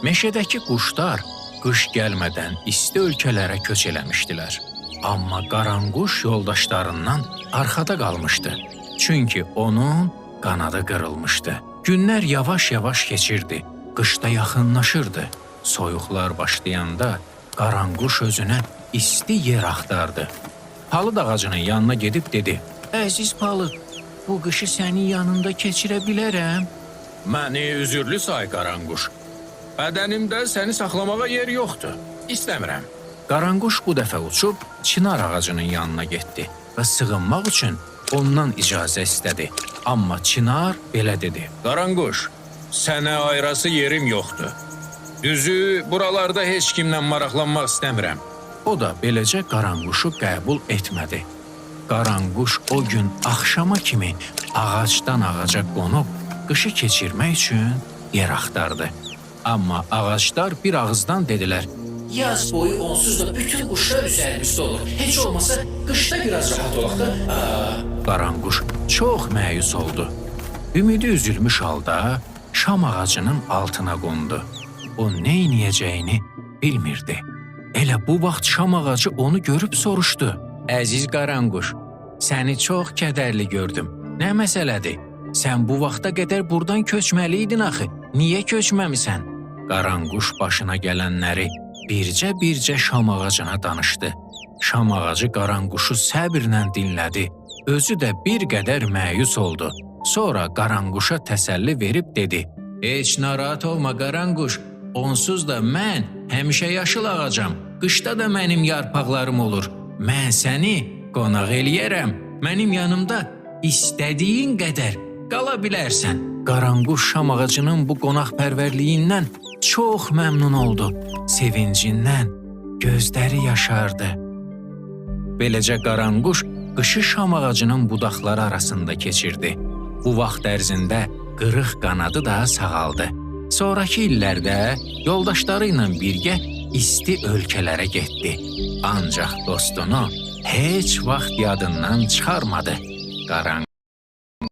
Meşədəki quşlar qış gəlmədən isti ölkələrə köç eləmişdilər. Amma qaranquş yoldaşlarından arxada qalmışdı. Çünki onun qanadı qırılmışdı. Günlər yavaş-yavaş keçirdi. Qış da yaxınlaşırdı. Soyuqlar başlayanda qaranquş özünə isti yer axtardı. Palıd ağacının yanına gedib dedi: "Əziz palıd, bu qışı sənin yanında keçirə bilərəm?" "Məni üzürlü say qaranquş. Bədənimdə səni saxlamağa yer yoxdur. İstəmirəm." Qaranquş bu dəfə uçub çınar ağacının yanına getdi və sığınmaq üçün ondan icazə istədi. Amma çınar belə dedi: "Qaranquş, sənə ayırası yerim yoxdur. Düzü, buralarda heç kimlə maraqlanmaq istəmirəm." O da beləcə qaranquşu qəbul etmədi. Qaranquş o gün axşama kimi ağacdan ağaca qonub qışı keçirmək üçün yer axtardı. Amma ağaclar bir ağızdan dedilər: Yaz boyu onsuz da bütün quşlar üzərimizdə olur. Heç olmasa qışda biraz rahat olaq da. Qaranquş çox məyus oldu. Ümidi üzülmüş halda şam ağacının altına qondu. O nə eləyəcəyini bilmirdi. Elə bu vaxt şam ağacı onu görüb soruşdu: "Əziz qaranquş, səni çox kədərli gördüm. Nə məsələdir? Sən bu vaxta qədər burdan köçməli idin axı. Niyə köçməmisən?" Qaranquş başına gələnləri bircə-bircə şam ağacına danışdı. Şam ağacı qaranquşu səbirlə dinlədi. Özü də bir qədər məyus oldu. Sonra qaranquşa təsəlli verib dedi: "Heç narahat olma qaranquş. Onsuz da mən həmişə yaşıl ağacam. Qışda da mənim yarpaqlarım olur. Mən səni qonaq eləyərəm. Mənim yanımda istədiyin qədər qala bilərsən." Qaranquş şam ağacının bu qonaqpərvərliyindən çox məmnun oldu. Sevincindən gözləri yaşardı. Beləcə qaranquş qışı şam ağacının budaqları arasında keçirdi. Bu vaxt ərzində qırıq qanadı da sağaldı. Sonrakı illərdə yoldaşları ilə birgə isti ölkələrə getdi. Ancaq dostunu heç vaxt yadından çıxarmadı. Qaranquş.